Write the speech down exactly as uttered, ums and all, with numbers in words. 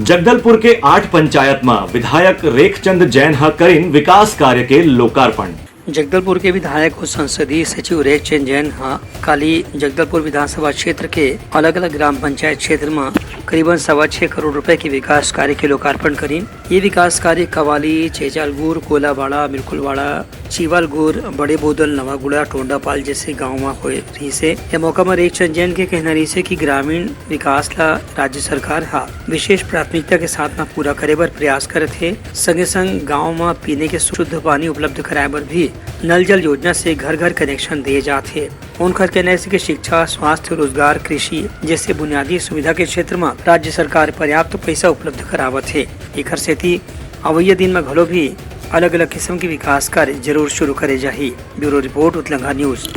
जगदलपुर के आठ पंचायत म विधायक रेखचंद जैन ह करिन विकास कार्य के लोकार्पण। जगदलपुर के विधायक अउ संसदीय सचिव रेखचंद जैन ह काली जगदलपुर विधानसभा क्षेत्र के अलग-अलग ग्राम पंचायत क्षेत्र म करीबन सवा छह करोड़ रुपए के विकास कार्य के लोकार्पण करिन। ये विकास कार्य कवाली, चेचालगुर, कोलाबाड़ा, मिरकुलवाड़ा, चीवालगुर, बड़े बोदल, नवागुड़ा, टोंडापाल जैसे गांव म होए रहिसे। ये मौका म रेखचंद जैन के कहना रहिसे कि ग्रामीण विकास ला राज्य सरकार ह विशेष प्राथमिकता के साथ म पूरा करे बर प्रयास करत हे। संगे संग गांव म पीने के शुद्ध पानी उपलब्ध कराए बर भी नल जल योजना से घर घर कनेक्शन दिए जात हे। उनकर कहना हे कि शिक्षा, स्वास्थ्य, रोजगार, कृषि जैसे बुनियादी सुविधा के क्षेत्र म राज्य सरकार पर्याप्त पैसा उपलब्ध करावत हे। एखर सेती अवइया दिन म घलो भी अलग-अलग किस्म के विकास कार्य जरूर शुरू करे जाही। Bureau report, Utlangha news.